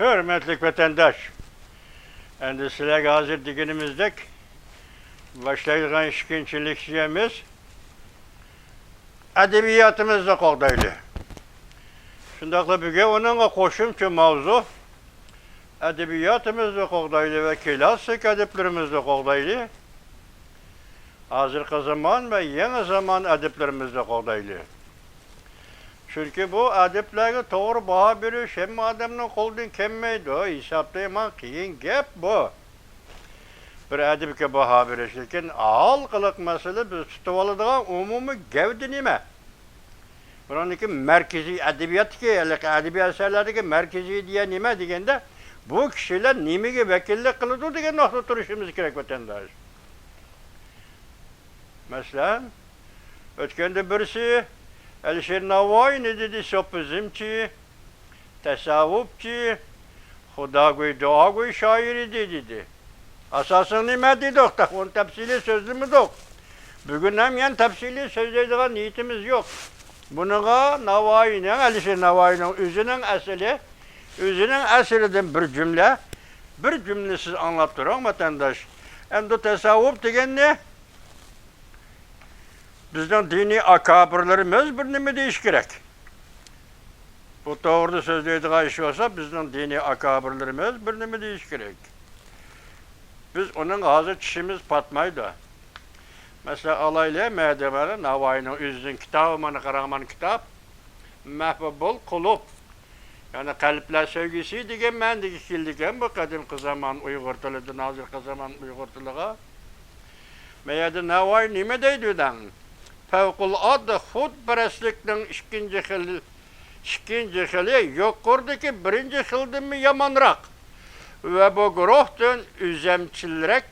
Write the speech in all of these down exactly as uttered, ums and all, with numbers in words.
ھۆرمەتلىك ۋەتەنداش، ئەمدى سىلەرگە ھازىر دېگىنىمىزدەك باشلايدىغان ئىككىنچى لېكسىيەمىز ئەدەبىياتىمىزنى قوغدايلى. شۇنداقلا بۈگۈن ئۇنىڭغا قوشۇمچە ماۋزۇ ئەدەبىياتىمىزنى قوغدايلى ۋە كىلاسسىك ئەدىبلىرىمىزنى قوغدايلى. ھازىرقى زامان ۋە يېڭى زامان ئەدىبلىرىمىزنى قوغدايلى. چۈنكى بۇ ئەدىبلەرگە توغرا باھا بېرىش ھەممە ئادەمنىڭ قولىدىن كەلمەيدۇ. ھېسابتا يامان قىيىن گەپ بۇ. بىر ئەدىبكە باھا بېرىش، لېكىن ھالقىلىق مەسىلە بىز تۇتۇۋالىدىغان ئومۇمىي گەۋدە نېمە؟ بۇنىڭدىكى مەركىزىي ئەدەبىياتتىكى، ھېلىقى ئەدەبىي ئەسەرلەردىكى مەركىزىي ئىدىيە نېمە دېگەندە، بۇ كىشىلەر نېمىگە ۋەكىللىك قىلىدۇ دېگەن نۇقتىدا تۇرۇشىمىز كېرەك، ۋەتەنداش. مەسىلەن، ئۆتكەندە بىرسى ئەلىشىر ناۋايىنى دېدى، سوپىزمچى، تەسەۋۋۇپچى، خۇداگوي، دۇئاگوي شائىر ئىدى دېدى. ئاساسىڭ نېمە دېدۇق؟ تېخى ئۇنى تەپسىلىي سۆزلىمىدۇق. بۈگۈن ھەم يەنە تەپسىلىي سۆزلەيدىغان نىيىتىمىز يوق. بۇنىڭغا ناۋايىنىڭ، ئەلىشىر ناۋايىنىڭ ئۆزىنىڭ ئەسىرى، ئۆزىنىڭ ئەسىرىدىن بىر جۈملە، بىر جۈملە سىز ئاڭلاپ تۇرۇڭ، ۋەتەنداش. ئەمدى تەسەۋۋۇپ دېگەننى بىزنىڭ دىنىي ئاكابىرلىرىمىز بىر نېمە دېيىشى كېرەك. بۇ توغرىدا سۆزلەيدىغان ئىش بولسا، بىزنىڭ دىنىي ئاكابىرلىرىمىز بىر نېمە دېيىشى كېرەك. بىز ئۇنىڭغا ھازىر چىشىمىز پاتمايدۇ. مەسىلەن، ئالايلى، مەدىمەنە ناۋايىنىڭ ئۆزىنىڭ كىتابى، مانا قاراڭ، مانا كىتاب. مەھبۇبۇل قۇلۇب، يەنى قەلبلەر سۆيگۈسى دېگەن مەنىدىكى كېلىدىكەن بۇ قەدىمكى زامان ئۇيغۇر تىلىدىن ھازىرقى زامان ئۇيغۇر تىلىغا. مەيەردە ناۋايى نېمە دەيدۇ دەڭ؟ پەۋقۇلئاددە خۇدپەرەسلىكنىڭ ئىككىنچى خىل، ئىككىنچى خىلى يۇقىرىدىكى بىرىنچى خىلدىنمۇ يامانراق ۋە بۇ گۇرۇھتىن ئۆزەمچىلرەك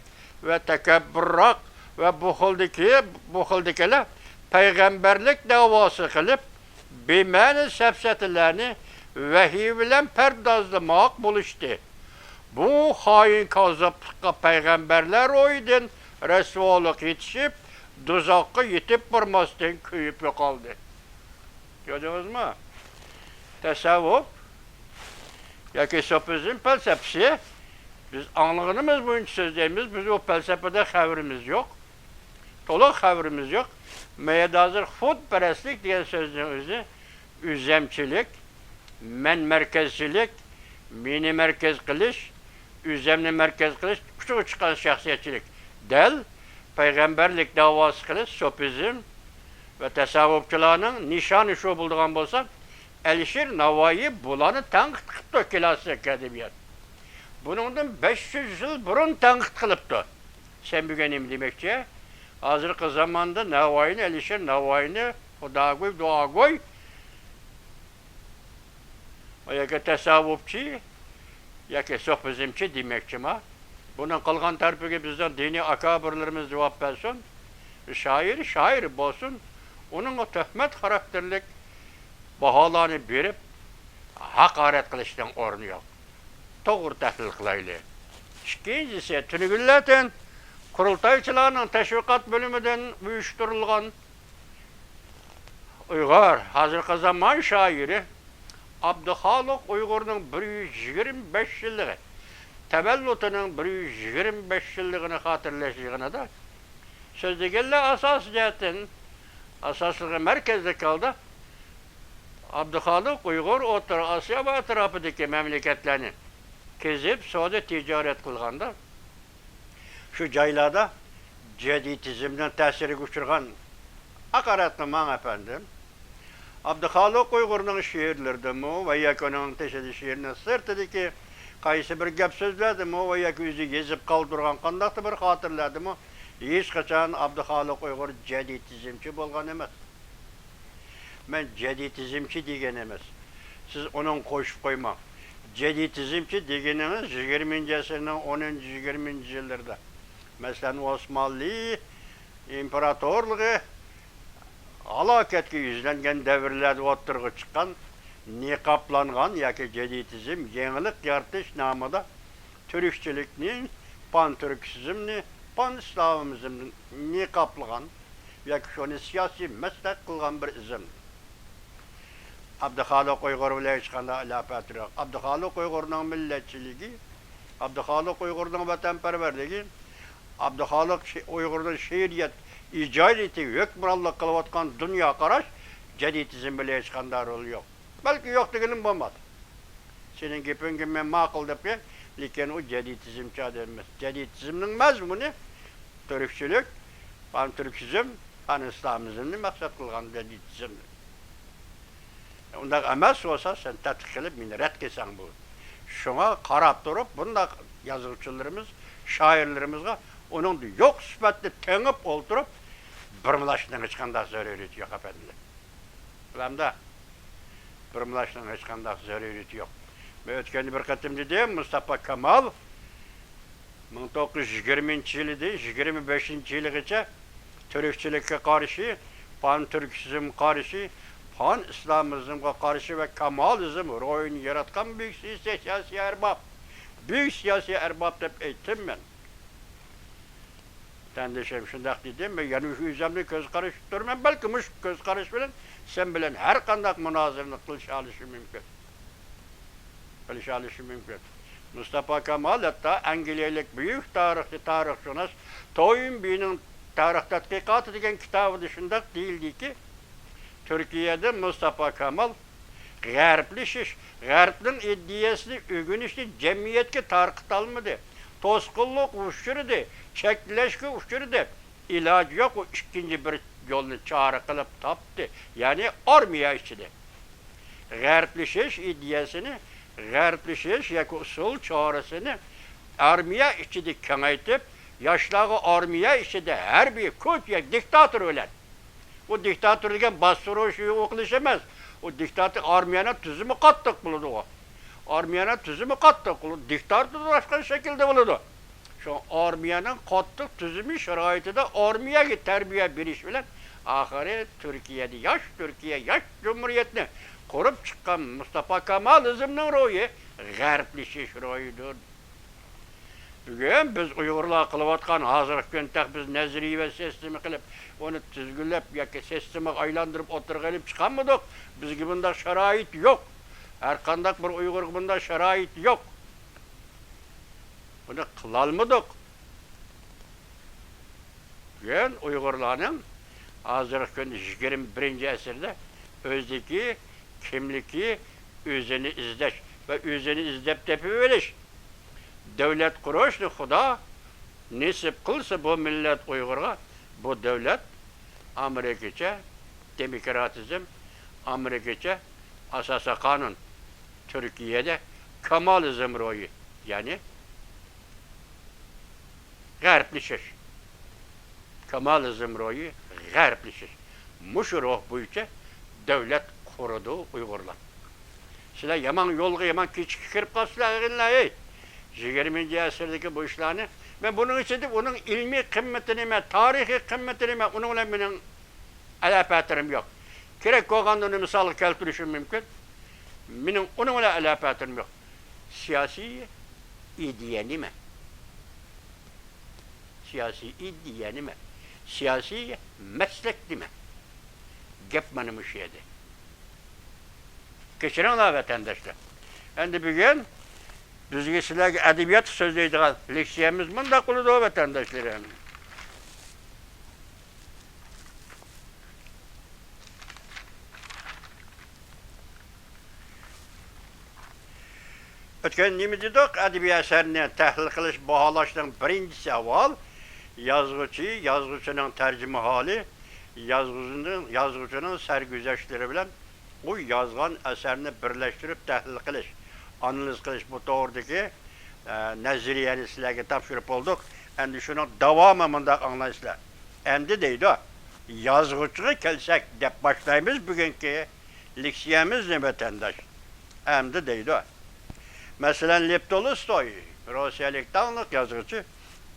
ۋە تەكەببۇرراق ۋە بۇ خىلدىكى، بۇ خىلدىكىلەر پەيغەمبەرلىك دەۋاسى قىلىپ، بىمەنە سەپسەتىلەرنى ۋەھىي بىلەن پەردازلىماق بولۇشتى. بۇ خائىن كاززاپلىققا پەيغەمبەرلەر روھىدىن رەسۋالىق يېتىشىپ، دوزاخقا يېتىپ بارماستىن كۆيۈپ يوقالدى. كۆردىڭىزمۇ؟ تەسەۋۋۇپ ياكى سوپىزم پەلسەپىسى، بىز ئاڭلىغىنىمىز بويىچە سۆزلەيمىز، بىز ئۇ پەلسەپىدە خەۋىرىمىز يوق. تولۇق خەۋىرىمىز يوق. مەيەردە ھازىر خۇدپەرەسلىك دېگەن سۆزنىڭ ئۆزى ئۆزەمچىلىك، مەن مەركەزچىلىك، مېنى مەركەز قىلىش، ئۆزەمنى مەركەز قىلىش، ئۇچىغا چىققان شەخسىيەتچىلىك. دەل پەيغەمبەرلىك دەۋاسى قىلىش، سوپىزم ۋە تەسەۋۋۇپچىلارنىڭ نىشانى شۇ بولىدىغان بولسا، ئەلىشىر ناۋايى بۇلارنى تەنقىد قىپتۇ كىلاسسىك ئەدەبىيات. بۇنىڭدىن بەش يۈز يىل بۇرۇن تەنقىد قىلىپتۇ. سەن بۈگۈن نېمە دېمەكچى؟ ھازىرقى زاماندا ناۋايىنى، ئەلىشىر ناۋايىنى خۇداگوي، دۇئاگوي ياكى تەسەۋۋۇپچى ياكى سوپىزمچى دېمەكچىما؟ بۇنىڭ قالغان تەرىپىگە بىزنىڭ دىنىي ئاكابىرلىرىمىز جاۋاب بەرسۇن. شائىر شائىر بولسۇن. ئۇنىڭغا تۆھمەت خاراكتېرلىك باھالارنى بېرىپ، ھاقارەت قىلىشنىڭ ئورنى يوق. توغرا تەھلىل قىلايلى. ئىككىنچىسى، تۈنۈگۈنلەتىن قۇرۇلتايچىلارنىڭ تەشۋىقات بۆلۈمىدىن ئۇيۇشتۇرۇلغان ئۇيغۇر، ھازىرقى زامان شائىرى ئابدۇخالىق ئۇيغۇرنىڭ بىر يۈز يىگىرمە بەش يىللىقى، تەۋەللۇتىنىڭ بىر يۈز يىگىرمە بەش يىللىقىنى خاتىرىلەش يىغىنىدا سۆزلىگەنلەر ئاساسىي جەھەتتىن، ئاساسلىقى مەركەزلىك ھالدا ئابدۇخالىق ئۇيغۇر ئوتتۇرا ئاسىيا ۋە ئەتراپىدىكى مەملىكەتلەرنى كېزىپ، سودا تىجارەت قىلغاندا، شۇ جايلاردا جەدىدىزمنىڭ تەسىرىگە ئۇچرىغان، ھاقارەت قىلماڭ ئەپەندىم، ئابدۇخالىق ئۇيغۇرنىڭ شېئىرلىرىدىمۇ ۋە ياكى ئۇنىڭ تېشىدا شېئىرنىڭ سىرتىدىكى قايسى بىر گەپ سۆزلەردىمۇ ۋە ياكى ئۆزى يېزىپ قالدۇرغان قانداقتۇر بىر خاتىرىلەردىمۇ ھېچقاچان ئابدۇخالىق ئۇيغۇر جەدىدىزمچى بولغان ئەمەس. مەن جەدىدىزمچى دېگەن ئەمەس. سىز ئۇنىڭغا قوشۇپ قويماڭ. جەدىدىزمچى دېگىنىڭىز يىگىرمىنچى ئەسىرنىڭ ئونىنچى، يىگىرمىنچى يىللىرىدا، مەسىلەن، ئوسمانلى ئىمپېراتورلۇقى ھالاكەتكە يۈزلەنگەن دەۋرلەردە ئوتتۇرىغا چىققان، نىقابلانغان ياكى جەدىدىزم، يېڭىلىق يارىتىش نامىدا تۈركچىلىكنى، پانتۈركىسىزمنى، پانئىسلامىزمنى نىقابلىغان ياكى شۇنى سىياسىي مەسلەك قىلغان بىر ئىزم. ئابدۇخالىق ئۇيغۇر بىلەن ھېچقانداق ئالاقە يوق. ئابدۇخالىق ئۇيغۇرنىڭ مىللەتچىلىكى، ئابدۇخالىق ئۇيغۇرنىڭ ۋەتەنپەرۋەرلىكى، ئابدۇخالىق شى-، ئۇيغۇرنىڭ شېئىرىيەت ئىجادىيىتى، ھۆكۈمرانلىق قىلىۋاتقان دۇنيا قاراش جەدىدىزم بىلەن ھېچقانداق رولى يوق. بەلكى يوق دېگىنىم بولماس. سېنىڭ گېپىڭگە مەن ماقۇل دەپ قوياي، لېكىن ئۇ جەدىدىزمچى ئادەم ئەمەس. جەدىدىزمنىڭ مەزمۇنى تۈركچىلىك، پانتۈركىزم، پانئىسلامىزمنى مەقسەت قىلغان جەدىدىزم. ئۇنداق ئەمەس بولسا، سەن تەتقىق قىلىپ مېنى رەت قىلساڭ بولىدۇ. شۇڭا قاراپ تۇرۇپ، بۇنداق يازغۇچىلىرىمىز، شائىرلىرىمىزغا ئۇنىڭدا يوق سۈپەتنى تېڭىپ ئولتۇرۇپ، بۇرمىلاشنىڭ ھېچقانداق زۆرۈرىيىتى يوق، ئەپەندىلەر. بىلەمدۇ؟ بۇرمىلاشنىڭ ھېچقانداق زۆرۈرىيىتى يوق. مەن ئۆتكەندە بىر قېتىم دېدىم، مۇستاپا كامال مىڭ توققۇز يۈز يىگىرمىنچى يىلىدىن يىگىرمە بەشىنچى يىلىغىچە تۈركچىلىككە قارشى، پانتۈركىزمغا قارشى، پانئىسلامىزمغا قارشى ۋە كامالىزم روھىنى ياراتقان بۈيۈك سىياسىي ئەرباب، بۈيۈك سىياسىي ئەرباب دەپ ئېيتتىم مەن. ۋەتەندىشىم شۇنداق دېدى، مەن يەنە شۇ ئۆزۈمنىڭ كۆز قارىشىدا تۇرىمەن، بەلكى مۇشۇ كۆز قارىش بىلەن سەن بىلەن ھەر قانداق مۇنازىرىنى قىلىشالىشىم مۇمكىن. قىلىشالىشىم مۇمكىن. مۇستاپا كامال ھەتتا ئەنگلىيەلىك بۈيۈك تارىخچى، تارىخشۇناس توينبىنىڭ تارىخ تەتقىقاتى دېگەن كىتابىدا شۇنداق دېيىلدىكى، تۈركىيەدە مۇستاپا كامال غەربلىشىش، غەربنىڭ ئىدىيەسىنى ئۆگىنىشنى جەمئىيەتكە تارقىتالمىدى. توسقۇنلۇققا ئۇچرىدى، چەكلەشكە ئۇچرىدى. ئىلاجى يوق، ئۇ ئىككىنچى بىر يولنى چارە قىلىپ تاپتى. يەنى ئارمىيە ئىچىدە. غەربلىشىش ئىدىيەسىنى، غەربلىشىش ياكى ئۇسۇل چارىسىنى ئارمىيە ئىچىدە كېڭەيتىپ، ياشلارغا ئارمىيە ئىچىدە ھەربىي كۇچ ياكى دىكتاتور بىلەن ئۇ دىكتاتور دېگەن باستۇرۇش، يوق قىلىش ئەمەس. ئۇ دىكتاتور، ئارمىيەنىڭ تۈزۈمى قاتتىق بولىدۇ ئۇ. ئارمىيەنىڭ تۈزۈمى قاتتىق بولىدۇ. دىكتاتور باشقا شەكىلدە بولىدۇ. شۇڭا ئارمىيەنىڭ قاتتىق تۈزۈمى شارائىتىدا ئارمىيەگە تەربىيە بېرىش بىلەن ئاخىرى تۈركىيەدە ياش، تۈركىيە ياش جۇمھۇرىيەتنى قۇرۇپ چىققان مۇستاپا كامالىزمنىڭ روھى غەربلىشىش روھىدۇر. بۈگۈن بىز ئۇيغۇرلار قىلىۋاتقان ھازىرقى كۈندە تېخى بىز نەزەرىيە ۋە سىستېما قىلىپ، ئۇنى تۈزگۈنلەپ ياكى سىستېمىغا ئايلاندۇرۇپ ئوتتۇرىغا ئېلىپ چىقالمىدۇق. بىزگە بۇنداق شارائىت يوق. ھەر قانداق بىر ئۇيغۇرغا بۇنداق شارائىت يوق. بۇنى قىلالمىدۇق. بۈگۈن ئۇيغۇرلارنىڭ ھازىرقى كۈندە يىگىرمە بىرىنچى ئەسىردە ئۆزىدىكى كىملىكى، ئۆزىنى ئىزدەش ۋە ئۆزىنى ئىزدەپ تېپىۋېلىش، دۆلەت قۇرۇشنى خۇدا نېسىپ قىلسا، بۇ مىللەت ئۇيغۇرغا بۇ دۆلەت ئامېرىكىچە دېموكراتىزم، ئامېرىكىچە ئاساسىي قانۇن، تۈركىيەدە كامالىزم روھى، يەنى غەربلىشىش. كامالىزم روھى، غەربلىشىش. مۇشۇ روھ بويىچە دۆلەت قۇرىدۇ ئۇيغۇرلار. سىلەر يامان يولغا، يامان كېچىككە كىرىپ قاپسىلەر، ئېغىنلار، ھەي! يىگىرمىنچى ئەسىردىكى بۇ ئىشلارنى، مەن بۇنىڭ ئىچىدە ئۇنىڭ ئىلمىي قىممىتى نېمە، تارىخىي قىممىتى نېمە، ئۇنىڭ بىلەن مېنىڭ ئالاپەتىرىم يوق. كېرەك بولغاندا ئۇنى مىسالغا كەلتۈرۈشۈم مۇمكىن. مېنىڭ ئۇنىڭ بىلەن ئالاپەتىرىم يوق. سىياسىي ئىدىيە نېمە؟ سىياسىي ئىدىيە نېمە؟ سىياسىي مەسلەك نېمە؟ گەپ مانا مۇشۇ يەردە. كەچۈرۈڭلار، ۋەتەنداشلار. ئەمدى بۈگۈن بىزگە سىلەرگە ئەدەبىيات سۆزلەيدىغان لېكسىيەمىز مۇنداق بولىدۇ، ۋەتەنداشلىرىم. ئۆتكەندە نېمە دېدۇق؟ ئەدەبىي ئەسەرنى تەھلىل قىلىش، باھالاشنىڭ بىرىنچىسى ئاۋۋال يازغۇچى، يازغۇچىنىڭ تەرجىمىھالى، يازغۇچىنىڭ، يازغۇچىنىڭ سەرگۈزەشتلىرى بىلەن ئۇ يازغان ئەسەرنى بىرلەشتۈرۈپ تەھلىل قىلىش، ئانالىز قىلىش، بۇ توغرىدىكى، ئە، نەزەرىيەنى سىلەرگە تاپشۇرۇپ بولدۇق. ئەمدى شۇنىڭ داۋامى مۇنداق ئاڭلايسىلەر. ئەمدى دەيدۇ، يازغۇچىغا كەلسەك دەپ باشلايمىز بۈگۈنكى لېكسىيەمىزنى، ۋەتەنداش. ئەمدى دەيدۇ. مەسىلەن، لېۋ تولستوي، روسىيەلىك داڭلىق يازغۇچى،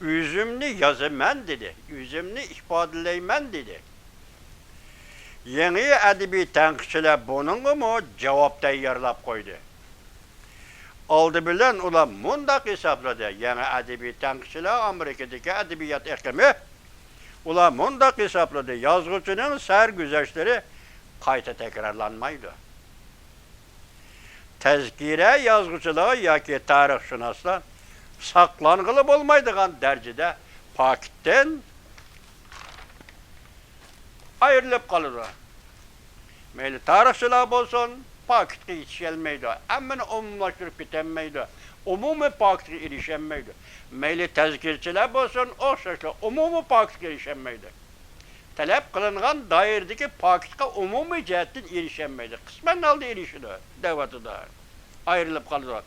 «ئۆزۈمنى يازىمەن» دېدى، «ئۆزۈمنى ئىپادىلەيمەن» دېدى. يېڭى ئەدەبىي تەنقىدچىلەر بۇنىڭغىمۇ جاۋاب تەييارلاپ قويدى. ئالدى بىلەن ئۇلار مۇنداق ھېسابلىدى، يېڭى ئەدەبىي تەنقىدچىلەر ئامېرىكىدىكى ئەدەبىيات ئېقىمى، ئۇلار مۇنداق ھېسابلىدى، يازغۇچىنىڭ سەرگۈزەشتلىرى قايتا تەكرارلانمايدۇ. تەزكىرە يازغۇچىلار ياكى تارىخشۇناسلار ساقلانغىلى بولمايدىغان دەرىجىدە پاكىتتىن ئايرىلىپ قالىدۇ. مەيلى تارىخچىلار بولسۇن، پاكىتقا يېتىشەلمەيدۇ، ھەممىنى ئومۇملاشتۇرۇپ كېتەلمەيدۇ، ئومۇمىي پاكىتقا ئېرىشەلمەيدۇ. مەيلى تەزكىرىچىلەر بولسۇن، ئوخشاشلا ئومۇمىي پاكىتقا ئېرىشەلمەيدۇ. تەلەپ قىلىنغان دائىرىدىكى پاكىتقا ئومۇمىي جەھەتتىن ئېرىشەلمەيدۇ، قىسمەن ھالدا ئېرىشىدۇ، دەۋاتىدۇ. ئايرىلىپ قالىدۇ.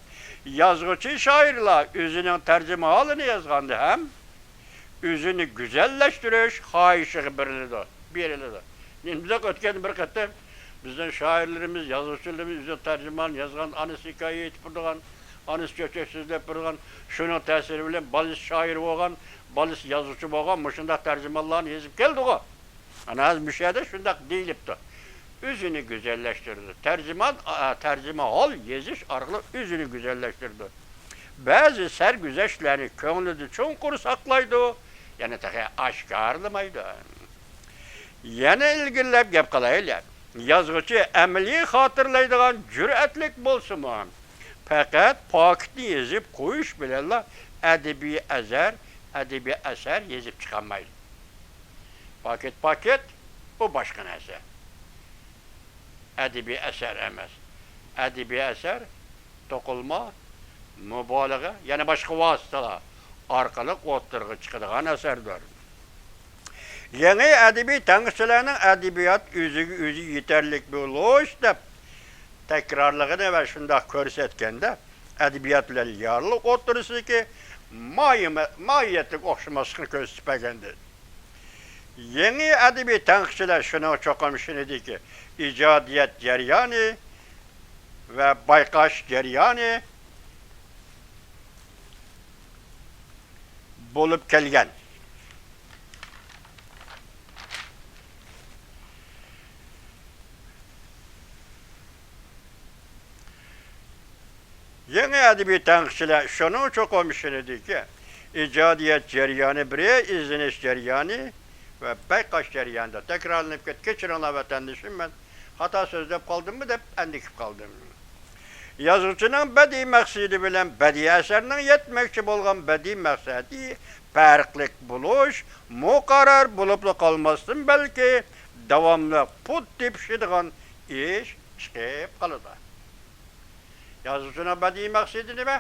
يازغۇچى شائىرلار ئۆزىنىڭ تەرجىمىھالىنى يازغاندا ھەم ئۆزىنى گۈزەللەشتۈرۈش خاھىشىغا بېرىلىدۇ، بېرىلىدۇ. مەن بىزدەك ئۆتكەن بىر قېتىم بىزنىڭ شائىرلىرىمىز، يازغۇچىلىرىمىز ئۆزى تەرجىمىھالىنى يازغان، ئانىسى ھېكايە ئېيتىپ بېرىدىغان، ئانىسى چۆچەك سۆزلەپ بېرىدىغان، شۇنىڭ تەسىرى بىلەن بالىسى شائىر بولغان، بالىسى يازغۇچى بولغان، مۇشۇنداق تەرجىمىھاللارنى يېزىپ كەلدىغۇ. ئانا ھازىر مۇشۇ يەردە شۇنداق دېيىلىپتۇ. ئۆزىنى گۈزەللەشتۈرىدۇ. تەرجىمان، ئا، تەرجىمىھال يېزىش ئارقىلىق ئۆزىنى گۈزەللەشتۈرىدۇ. بەزى سەرگۈزەشتلەرنى كۆڭلىدە چوڭقۇر ساقلايدۇ، يەنە تېخى ئاشكارىلىمايدۇ. يەنە ئىلگىرىلەپ گەپ قىلايلى. يازغۇچى ئەمەلىي خاتىرىلەيدىغان جۈرئەتلىك بولسىمۇ، پەقەت پاكىتنى يېزىپ قويۇش بىلەنلا ئەدەبىي ئەسەر، ئەدەبىي ئەسەر يېزىپ چىقالمايدۇ. پاكىت، پاكىت، ئۇ باشقا نەرسە. ئەدەبىي ئەسەر ئەمەس. ئەدەبىي ئەسەر توقۇلما، مۇبالىغە، يەنە باشقا ۋاسىتىلەر ئارقىلىق ئوتتۇرىغا چىقىدىغان ئەسەردۇر. يېڭى ئەدەبىي تەنقىدچىلەرنىڭ ئەدەبىيات ئۆزىگە ئۆزى يېتەرلىك بولۇش دەپ تەكرارلىغىنى ۋە شۇنداق كۆرسەتكەندە، ئەدەبىيات بىلەن رېئاللىق ئوتتۇرىسىدىكى ماھىيەتلىك ئوخشىماسلىقنى كۆرسىتىپ بەرگەندى. يېڭى ئەدەبىي تەنقىدچىلەر شۇنىڭ چوقۇم شۇنىدىكى ئىجادىيەت جەريانى ۋە بايقاش جەريانى بولۇپ كەلگەن. يېڭى ئەدەبىي تەنقىدچىلەر شۇنىڭ چوقۇم شۇنىدىكى ئىجادىيەت جەريانى بىرى، ئىزدىنىش جەريانى ۋە بايقاش جەريانىدا تەكرارلىنىپ كەت-، كەچۈرۈڭلار ۋەتەندىشىم، مەن خاتا سۆزلەپ قالدىممۇ دەپ ئەندىكىپ قالدىم. يازغۇچىنىڭ بەدىئىي مەقسىتى بىلەن بەدىئىي ئەسەرنىڭ يەتمەكچى بولغان بەدىئىي مەقسىتى پەرقلىق بولۇش، مۇقەررەر بولۇپلا قالماستىن، بەلكى داۋاملىق پۇت تېپىشىدىغان ئىش چىقىپ قالىدۇ. يازغۇچىنىڭ بەدىئىي مەقسىتى نېمە؟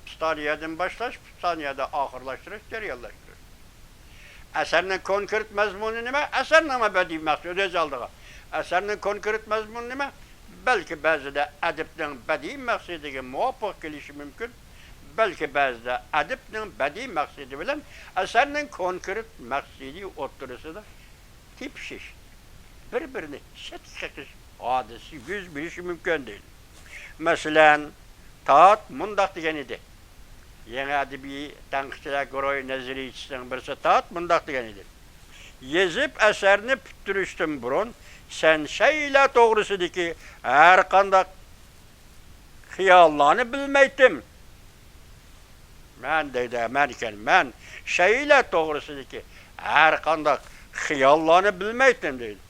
پىستانىيەدىن باشلاش، پىستانىيەدە ئاخىرلاشتۇرۇش، جەريانلاشتۇرۇش. ئەسەرنىڭ كونكرېت مەزمۇنى نېمە؟ ئەسەرنىڭ بەدىئىي مەقسىتى ئۆز ئالدىغا. ئەسەرنىڭ كونكرېت مەزمۇنى نېمە؟ بەلكى بەزىدە ئەدىبنىڭ بەدىئىي مەقسىتىگە مۇۋاپىق كېلىشى مۇمكىن، بەلكى بەزىدە ئەدىبنىڭ بەدىئىي مەقسىتى بىلەن ئەسەرنىڭ كونكرېت مەقسىتى ئوتتۇرىسىدا تېپىشىش، بىر-بىرىنى چەتكە قېقىش ھادىسىسى يۈز بېرىشى مۇمكىن، دەيدۇ. مەسىلەن، تات مۇنداق دېگەن ئىدى. يېڭى ئەدەبىي تەنقىدچىلەر گۇرۇھى نەزەرىيەچىسىنىڭ بىرسى تات مۇنداق دېگەن ئىدى: «يېزىپ ئەسەرنى پۈتتۈرۈشتىن بۇرۇن سەن شەيئىلەر توغرىسىدىكى ھەرقانداق خىياللارنى بىلمەيتتىم.» مەن دەيدۇ، مەن ئىكەن، مەن شەيئىلەر توغرىسىدىكى ھەرقانداق خىياللارنى بىلمەيتتىم، دەيدۇ.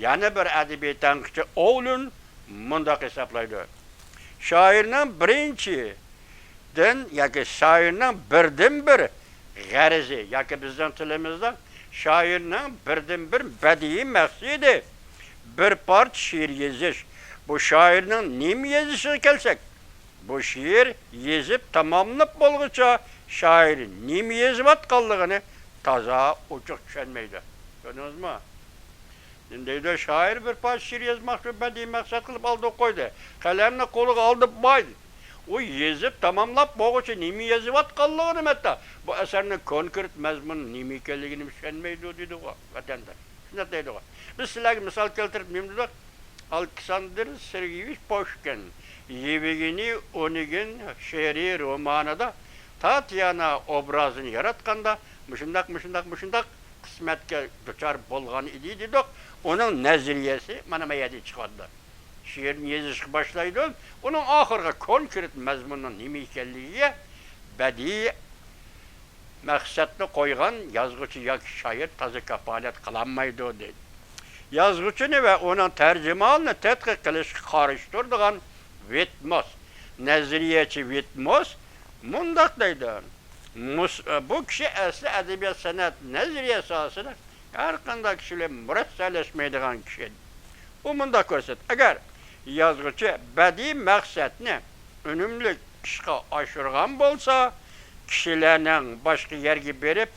يەنە بىر ئەدەبىي تەنقىدچى ئوۋلۇن مۇنداق ھېسابلايدۇ: شائىرنىڭ بىرىنچىدىن ياكى شائىرنىڭ بىردىنبىر غەرىزى ياكى بىزنىڭ تىلىمىزدا شائىرنىڭ بىردىنبىر بەدىئىي مەقسىتى بىر پارچە شېئىر يېزىش. بۇ شائىرنىڭ نېمە يېزىشىغا كەلسەك، بۇ شېئىر يېزىپ تاماملاپ بولغۇچە شائىر نېمە يېزىۋاتقانلىقىنى تازا ئوچۇق چۈشەنمەيدۇ. كۆردىڭىزمۇ؟ نېمە دەيدۇ؟ شائىر بىر پارچە شېئىر يازماقچى، بەدىئىي مەقسەت قىلىپ ئالدىغا قويدى. قەلەمنى قولىغا ئالدى، باي. ئۇ يېزىپ تاماملاپ بولغۇچە نېمە يېزىۋاتقانلىقىنى ھەتتا بۇ ئەسەرنىڭ كونكرېت مەزمۇنى نېمە ئىكەنلىكىنى چۈشەنمەيدۇ، دېدىغۇ ۋەتەنداش. شۇنداق دەيدىغۇ. بىز سىلەرگە مىسال كەلتۈرۈپ نېمە دېدۇق؟ ئالېكساندىر سېرگېيېۋىچ پۇشكىن يېۋگېنىي ئونېگىن شېئىرىي رومانىدا تاتيانا ئوبرازىنى ياراتقاندا مۇشۇنداق، مۇشۇنداق، مۇشۇنداق قىسمەتكە دۇچار بولغان ئىدى دېدۇق. ئۇنىڭ نەزەرىيەسى مانا ما يەردىن چىقىۋاتىدۇ. شېئىرنى يېزىشقا باشلايدۇ. ئۇنىڭ ئاخىرىغا كونكرېت مەزمۇننىڭ نېمە ئىكەنلىكىگە بەدىئىي مەقسەتنى قويغان يازغۇچى ياكى شائىر تازا كاپالەت قىلالمايدۇ، دەيدۇ. يازغۇچىنى ۋە ئۇنىڭ تەرجىمىھالىنى تەتقىق قىلىشقا قارشى تۇرىدىغان ۋىتموس، نەزەرىيەچى ۋىتموس مۇنداق دەيدۇ: مۇس-، بۇ كىشى ئەسلى ئەدەبىيات سەنئەت نەزەرىيە ساھەسىدە ھەر قانداق كىشى بىلەن مۇرەسسەلەشمەيدىغان كىشى. ئۇ مۇنداق كۆرسەت، ئەگەر يازغۇچى بەدىئىي مەقسەتنى ئۈنۈملۈك ئىشقا ئاشۇرغان بولسا، كىشىلەرنىڭ باشقا يەرگە بېرىپ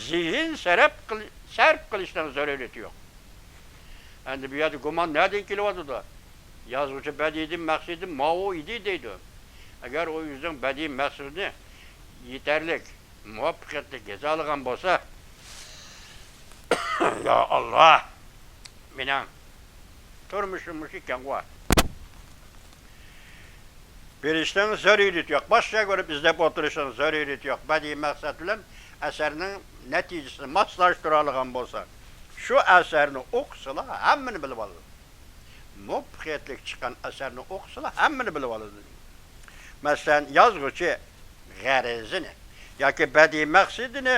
زېھىن سەرپ قىل-، سەرپ قىلىشنىڭ زۆرۈرىيىتى يوق. ئەمدى بۇ يەردە گۇمان نەدىن كېلىۋاتىدۇ؟ يازغۇچى بەدىئىيدىن مەقسىتى ماۋۇ ئىدى دەيدۇ. ئەگەر ئۇ ئۆزىنىڭ بەدىئىي مەقسىتىنى يېتەرلىك مۇۋەپپەقىيەتلىك يېزالىغان بولسا، يا ئاللا، مېنىڭ تۇرمۇشۇم مۇشۇ ئىكەنغۇ. بېرىشنىڭ زۆرۈرىيىتى يوق، باشقا يەرگە بېرىپ ئىزدەپ ئولتۇرۇشنىڭ زۆرۈرىيىتى يوق. بەدىئىي مەقسەت بىلەن ئەسەرنىڭ نەتىجىسىنى ماسلاشتۇرالىغان بولسا، شۇ ئەسەرنى ئوقۇسىلا ھەممىنى بىلىۋالىدۇ. مۇۋەپپەقىيەتلىك چىققان ئەسەرنى ئوقۇسىلا ھەممىنى بىلىۋالىدۇ. مەسىلەن، يازغۇچى غەرىزىنى ياكى بەدىئىي مەقسىتىنى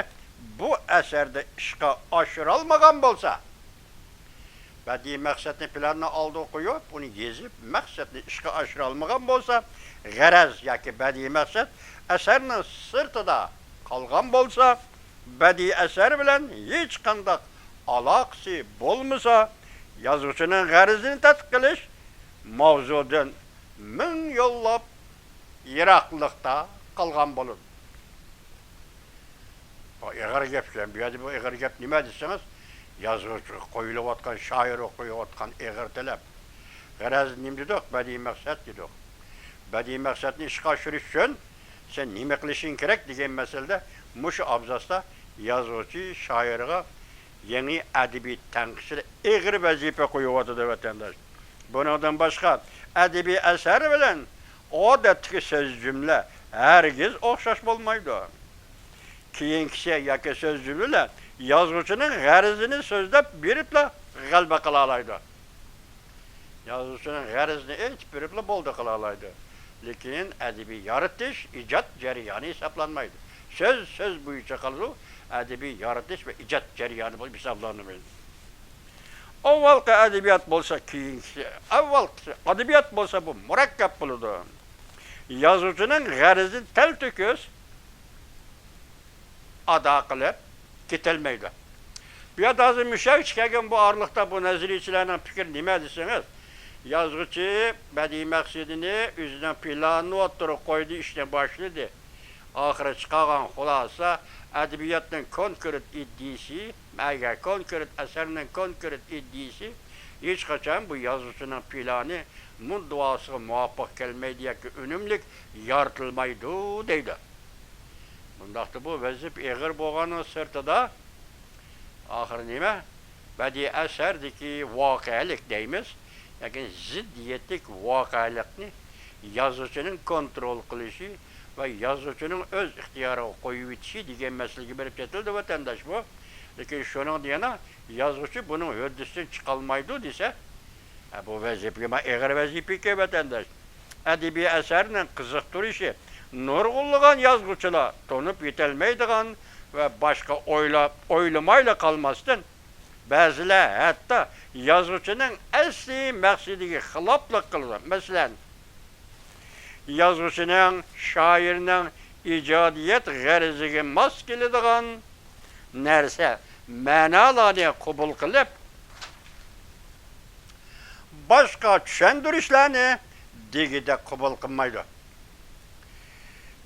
بۇ ئەسەردە ئىشقا ئاشۇرالمىغان بولسا، بەدىئىي مەقسەتنى پىلاننىڭ ئالدىغا قويۇپ، ئۇنى يېزىپ، مەقسەتنى ئىشقا ئاشۇرالمىغان بولسا، غەرەز ياكى بەدىئىي مەقسەت ئەسەرنىڭ سىرتىدا قالغان بولسا، بەدىئىي ئەسەر بىلەن ھېچقانداق ئالاقىسى بولمىسا، يازغۇچىنىڭ غەرىزىنى تەتقىق قىلىش ماۋزۇدىن مىڭ يوللاپ يىراقلىقتا قالغان بولىدۇ. بۇ ئېغىر گەپ ئىكەن. بۇ يەردە بۇ ئېغىر گەپ نېمە دېسىڭىز، يازغۇچىغا قويۇلۇۋاتقان، شائىرغا قويۇۋاتقان ئېغىر تەلەپ. غەرەز نېمە دېدۇق؟ بەدىئىي مەقسەت دېدۇق. بەدىئىي مەقسەتنى ئىشقا ئاشۇرۇش ئۈچۈن سەن نېمە قىلىشىڭ كېرەك دېگەن مەسىلىدە مۇشۇ ئابزاستا يازغۇچى شائىرغا يېڭى ئەدەبىي تەنقىدچىلەر ئېغىر ۋەزىپە قويۇۋاتىدۇ، ۋەتەنداش. بۇنىڭدىن باشقا، ئەدەبىي ئەسەر بىلەن ئادەتتىكى سۆز جۈملە ھەرگىز ئوخشاش بولمايدۇ. كېيىنكىسى ياكى سۆز جۈملىلەر يازغۇچىنىڭ غەرىزىنى سۆزلەپ بېرىپلا غەلىبە قىلالايدۇ. يازغۇچىنىڭ غەرىزىنى ئېيتىپ بېرىپلا بولدى قىلالايدۇ. لېكىن ئەدەبىي يارىتىش ئىجاد جەريانى ھېسابلانمايدۇ. سۆز سۆز بويىچە قالىدۇ، ئەدەبىي يارىتىش ۋە ئىجاد جەريانى بولۇپ ھېسابلانمايدۇ. ئاۋۋالقى ئەدەبىيات بولسا كېيىنكىسى، ئاۋۋالقى ئەدەبىيات بولسا بۇ مۇرەككەپ بولىدۇ. يازغۇچىنىڭ غەرىزى تەلتۆكۈس ئادا قىلىپ كېتەلمەيدۇ. بۇ يەردە ھازىر مۇشۇ يەرگىچە كەلگەن بۇ ئارىلىقتا بۇ نەزەرىيەچىلەرنىڭ پىكرى نېمە دېسىڭىز، يازغۇچى بەدىئىي مەقسىتىنى، ئۆزىنىڭ پىلانىنى ئوتتۇرىغا قويدى، ئىشنى باشلىدى. ئاخىرى چىقارغان خۇلاسە، ئەدەبىياتنىڭ كونكرېت ئىدىيىسى، ئەگەر كونكرېت ئەسەرنىڭ كونكرېت ئىدىيىسى ھېچقاچان بۇ يازغۇچىنىڭ پىلانى، مۇددىئاسىغا مۇۋاپىق كەلمەيدۇ ياكى ئۈنۈملۈك يارىتىلمايدۇ دەيدۇ. بۇنداقتا بۇ ۋەزىپە ئېغىر بولغاننىڭ سىرتىدا، ئاخىرى نېمە؟ بەدىئىي ئەسەردىكى ۋەقەلىك دەيمىز، لېكىن زىددىيەتلىك ۋەقەلىكنى يازغۇچىنىڭ كونترول قىلىشى ۋە يازغۇچىنىڭ ئۆز ئىختىيارىغا قويۇۋېتىشى دېگەن مەسىلىگە بېرىپ يېتىلدى، ۋەتەنداش، بۇ. لېكىن شۇنىڭدا يەنە يازغۇچى بۇنىڭ ھۆددىسىدىن چىقالمايدۇ دېسە، ھە، بۇ ۋەزىپە نېمە ئېغىر ۋەزىپە ئىكەن، ۋەتەنداش. ئەدەبىي ئەسەرنىڭ قىزىقتۇرۇشى نۇرغۇنلىغان يازغۇچىلار تونۇپ يېتەلمەيدىغان ۋە باشقا ئويلاپ، ئويلىمايلا قالماستىن، بەزىلەر ھەتتا يازغۇچىنىڭ ئەسلىي مەقسىتىگە خىلاپلىق قىلىدۇ. مەسىلەن، يازغۇچىنىڭ، شائىرنىڭ ئىجادىيەت غەرىزىگە ماس كېلىدىغان نەرسە، مەنالارنى قوبۇل قىلىپ، باشقا چۈشەندۈرۈشلەرنى دېگۈدەك قوبۇل قىلمايدۇ.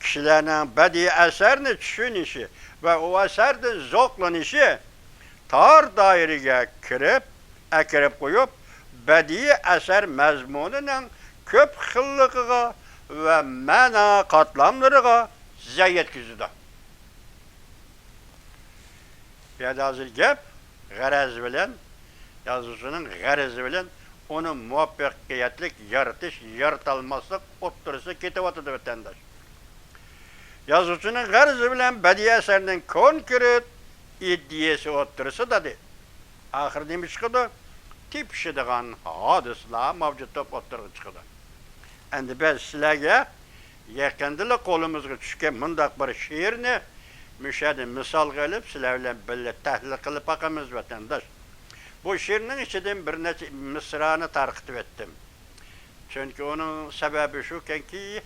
كىشىلەرنىڭ بەدىئىي ئەسەرنى چۈشىنىشى ۋە ئۇ ئەسەردىن زوقلىنىشى تار دائىرىگە كىرىپ، ئەكىرىپ قويۇپ، بەدىئىي ئەسەر مەزمۇنىنىڭ كۆپ خىللىقىغا ۋە مەنا قاتلاملىرىغا زىيان يەتكۈزىدۇ. بۇ يەردە ھازىر گەپ غەرەز بىلەن، يازغۇچىنىڭ غەرىزى بىلەن ئۇنى مۇۋەپپەقىيەتلىك يارىتىش، يارىتالماسلىق ئوتتۇرىسىدا كېتىۋاتىدۇ، ۋەتەنداش. يازغۇچىنىڭ غەرىزى بىلەن بەدىئىي ئەسەرنىڭ كونكرېت ئىدىيەسى ئوتتۇرىسىدا دەيدۇ. ئاخىرى نېمە چىقىدۇ؟ تېپىشىدىغان ھادىسىلەر مەۋجۇت بولۇپ ئوتتۇرىغا چىقىدۇ. ئەمدى بىز سىلەرگە يېقىندىلا قولىمىزغا چۈشكەن مۇنداق بىر شېئىرنى مۇشۇ يەردىن مىسالغا ئېلىپ، سىلەر بىلەن بىللە تەھلىل قىلىپ باقىمىز، ۋەتەنداش. بۇ شېئىرنىڭ ئىچىدىن بىر نەچچە مىسرانى تارقىتىۋەتتىم. چۈنكى ئۇنىڭ سەۋەبى شۇكەنكى،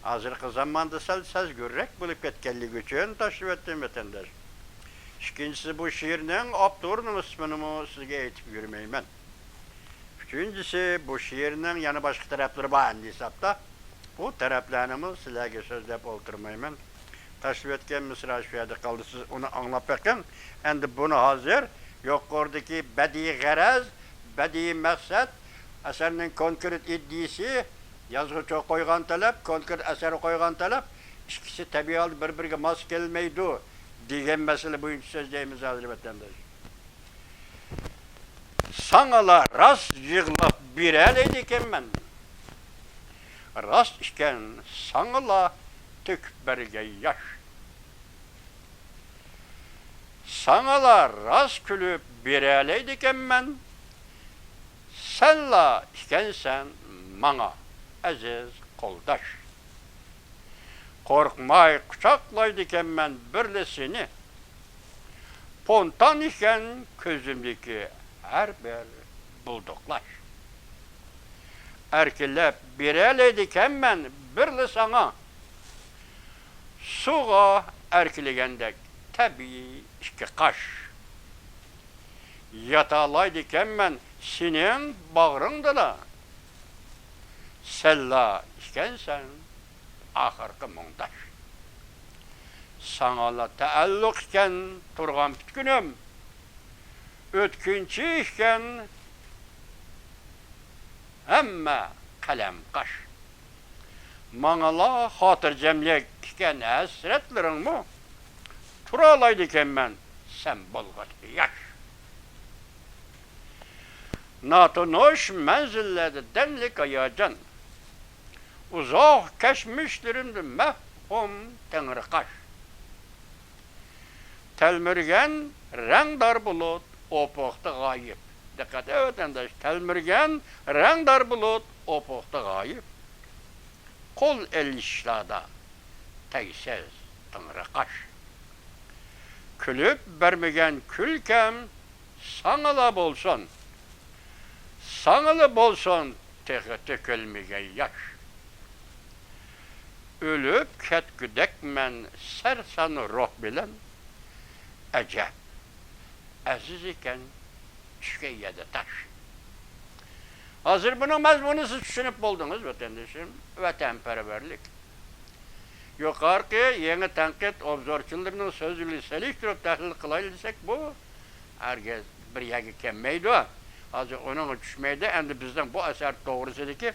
ھازىرقى زاماندا سەل سەزگۈررەك بولۇپ كەتكەنلىكى ئۈچۈن تاشلىۋەتتىم، ۋەتەنداش. ئىككىنچىسى، بۇ شېئىرنىڭ ئاپتورىنىڭ ئىسمىنىمۇ سىزگە ئېيتىپ يۈرمەيمەن. ئۈچىنچىسى، بۇ شېئىرنىڭ يەنە باشقا تەرەپلىرى بار ئەمدى ھېسابتا. بۇ تەرەپلەرنىمۇ سىلەرگە سۆزلەپ ئولتۇرمايمەن. تاشلىۋەتكەن مىسرا شۇ يەردە قالدى، سىز ئۇنى ئاڭلاپ بېقىڭ. ئەمدى بۇنى ھازىر يۇقىرىدىكى بەدىئىي غەرەز، بەدىئىي مەقسەت، ئەسەرنىڭ كونكرېت ئىدىيىسى، يازغۇچىغا قويغان تەلەپ، كونكرېت ئەسەرگە قويغان تەلەپ، ئىككىسى تەبىئىي ھالدا بىر-بىرىگە ماس كەلمەيدۇ دېگەن مەسىلە بويىچە سۆزلەيمىز ھازىر، ۋەتەنداش. ساڭىلا راست يىغلاپ بېرەلەيدىكەنمەن. راست ئىكەن، ساڭىلا تۆكۈپ بەرگەن ياش. ساڭىلا راست كۈلۈپ بېرەلەيدىكەنمەن. سەنلا ئىكەنسەن ماڭا ئەزىز قولداش. قورقماي قۇچاقلايدىكەنمەن بىرلا سېنى. پونتان ئىكەن كۆزۈمدىكى ھەر بىر بۇلدۇقلاش. ئەركىلەپ بېرەلەيدىكەنمەن بىرلا ساڭا. سۇغا ئەركىلىگەندەك تەبىئىي ئىككى قاش. ياتالايدىكەنمەن سېنىڭ باغرىڭدىلا. سەنلا ئىكەنسەن ئاخىرقى مۇڭداش. ساڭىلا تەئەللۇق ئىكەن تۇرغان پۈتكۈنۈم. ئۆتكۈنچى ئىكەن ھەممە قەلەم قاش. ماڭىلا خاتىرجەملىك ئىكەن ھەسرەتلىرىڭمۇ. تۇرالايدىكەنمەن سەن بولغاچ ياش. ناتونۇش مەنزىللەردە دەملىك ھاياجان. ئۇزاق كەچمىشلىرىمدە مەۋھۇم تەڭرىقاش. تەلمۈرگەن رەڭدار بۇلۇت ئۇپۇقتا غايىب. دىققەت، ۋەتەنداش، تەلمۈرگەن رەڭدار بۇلۇت ئۇپۇقتا غايىب. قول ئېلىشلاردا تەگسىز تىڭرىقاش. كۈلۈپ بەرمىگەن كۈلكەم ساڭىلا بولسۇن. ساڭىلا بولسۇن تېخى تۆكۈلمىگەن ياش. ئۆلۈپ كەتكۈدەكمەن سەرسان روھ بىلەن. ئەجەب، ئەزىز ئىكەن چۈشكەن يەردە تاش. ھازىر بۇنىڭ مەزمۇنىنى سىز چۈشىنىپ بولدىڭىز، ۋەتەندىشىم. ۋەتەنپەرۋەرلىك. يۇقىرىقى يېڭى تەنقىد ئوبزورچىلىرىنىڭ سۆزلىرىنى سېلىشتۇرۇپ تەھلىل قىلايلى دېسەك، بۇ ھەرگىز بىر يەرگە كەلمەيدۇ. ھازىر ئۇنىڭغا چۈشمەيدۇ. ئەمدى بىزنىڭ بۇ ئەسەر توغرىسىدىكى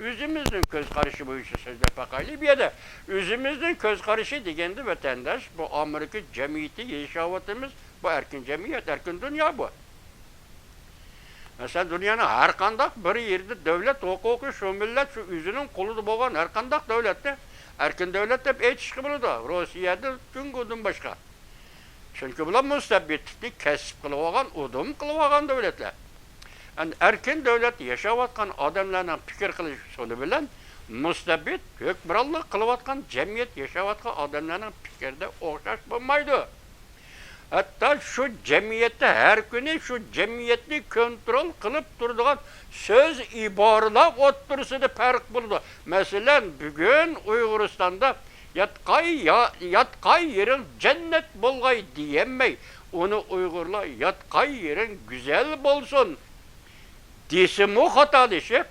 ئۆزىمىزنىڭ كۆز قارىشى بويىچە سۆزلەپ باقايلى بۇ يەردە. ئۆزىمىزنىڭ كۆز قارىشى دېگەندە، ۋەتەنداش، بۇ ئامېرىكا جەمئىيىتى ياشاۋاتىمىز. بۇ ئەركىن جەمئىيەت، ئەركىن دۇنيا بۇ. مەسىلەن، دۇنيانىڭ ھەر قانداق بىر يېرىدە دۆلەت ھوقۇقى شۇ مىللەت، شۇ ئۆزىنىڭ قولىدا بولغان ھەر قانداق دۆلەتنى ئەركىن دۆلەت دەپ ئېيتىشقا بولىدۇ. روسىيەدە جۇڭگودىن باشقا. چۈنكى بۇلار مۇستەبىتلىكنى كەسىپ قىلىۋالغان، ئۇدۇم قىلىۋالغان دۆلەتلەر. ئەمدى ئەركىن دۆلەتتە ياشاۋاتقان ئادەملەرنىڭ پىكىر قىلىش ئۇسۇلى بىلەن مۇستەبىت ھۆكۈمرانلىق قىلىۋاتقان جەمئىيەت ياشاۋاتقان ئادەملەرنىڭ پىكرىدە ئوخشاش بولمايدۇ. ھەتتا شۇ جەمئىيەتتە ھەر كۈنى شۇ جەمئىيەتنى كونترول قىلىپ تۇرىدىغان سۆز، ئىبارىلەر ئوتتۇرىسىدا پەرق بولىدۇ. مەسىلەن، بۈگۈن ئۇيغۇرىستاندا ياتقاي يا-، ياتقاي يېرىڭ جەننەت بولغاي دېيەلمەي، ئۇنى ئۇيغۇرلار ياتقاي يېرىڭ گۈزەل بولسۇن دېسىمۇ خاتالىشىپ،